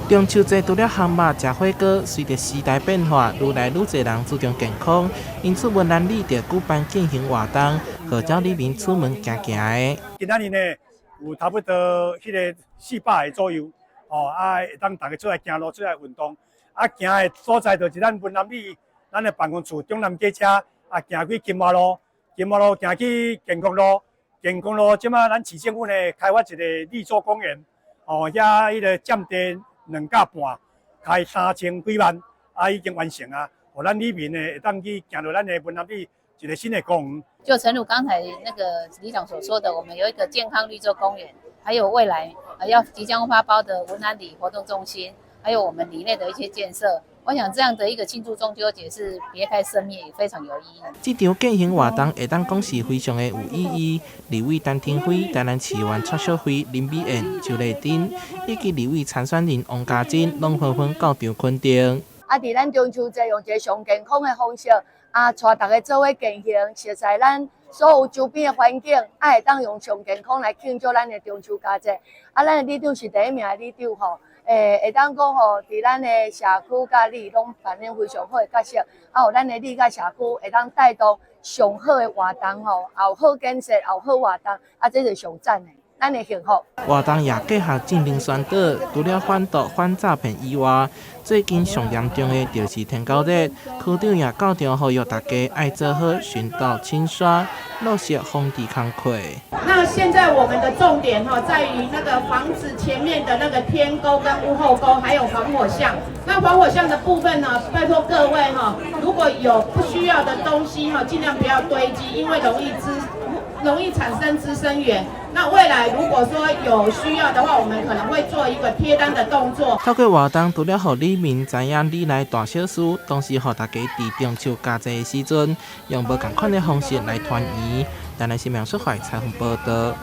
中秋節除了烘肉、食火鍋，隨著時代變化，愈來愈濟人注重健康，因此文南里就舉辦健行活動，號召里民出門行行的。今仔日呢，有差不多彼个400个左右，哦，啊，會當逐家出來行路，出來運動。啊，行的所在就是咱文南里，咱的辦公處中南街遮，啊，行去金華路，金華路行去建國路，建國路這馬咱市政府呢開發一个綠洲公園，哦，遐彼个佔地2甲半，開3000幾萬，啊，已經完成啊，予咱里民呢會當去行到咱的文南里一个新的公園。就誠如剛才那個里長所說的，我們有一個健康綠洲公園，還有未來要即將發包的文南里活動中心，還有我們里內的一些建設。我想這樣的一個慶祝中秋節是別開生面，也非常有意義。這場健行活動會當講是非常的有意義。立委陳亭妃、台南市議員蔡淑慧、林美燕、周麗珍以及立委參選人王家珍，攏紛紛到場肯定。啊，佇咱中秋節用一个上健康的方式，啊，帶大家做伙健行，熟悉咱所有周邊的環境，啊，會當用上健康來慶祝咱的中秋佳節。啊，咱的里長是第一名的里長吼。會當講吼，佇咱的社區佮里攏扮演非常好的角色，啊，予咱的里佮社區會當帶動上好的活動吼，有好建設，有好活動，啊，這是上讚的，咱的幸福。活動也繼續進行宣導，除了反毒、反詐騙以外，最近上嚴重的就是天狗熱，區長也到場呼籲大家愛做好巡倒清刷，落實防治工課。那現在我們的重點哈，在於那個房子前面的那個天溝跟屋後溝，還有防火巷。那防火巷的部分呢，拜託各位哈，如果有不需要的東西哈，盡量不要堆積，因為容易產生孳生源。那未來如果說有需要的話，我們可能會做一個貼單的動作。透過活動，除了予里民知影里內大小事，同時予大家佇中秋佳節的時陣，用無仝款的方式來團圓。台南新聞蘇懷採訪報導。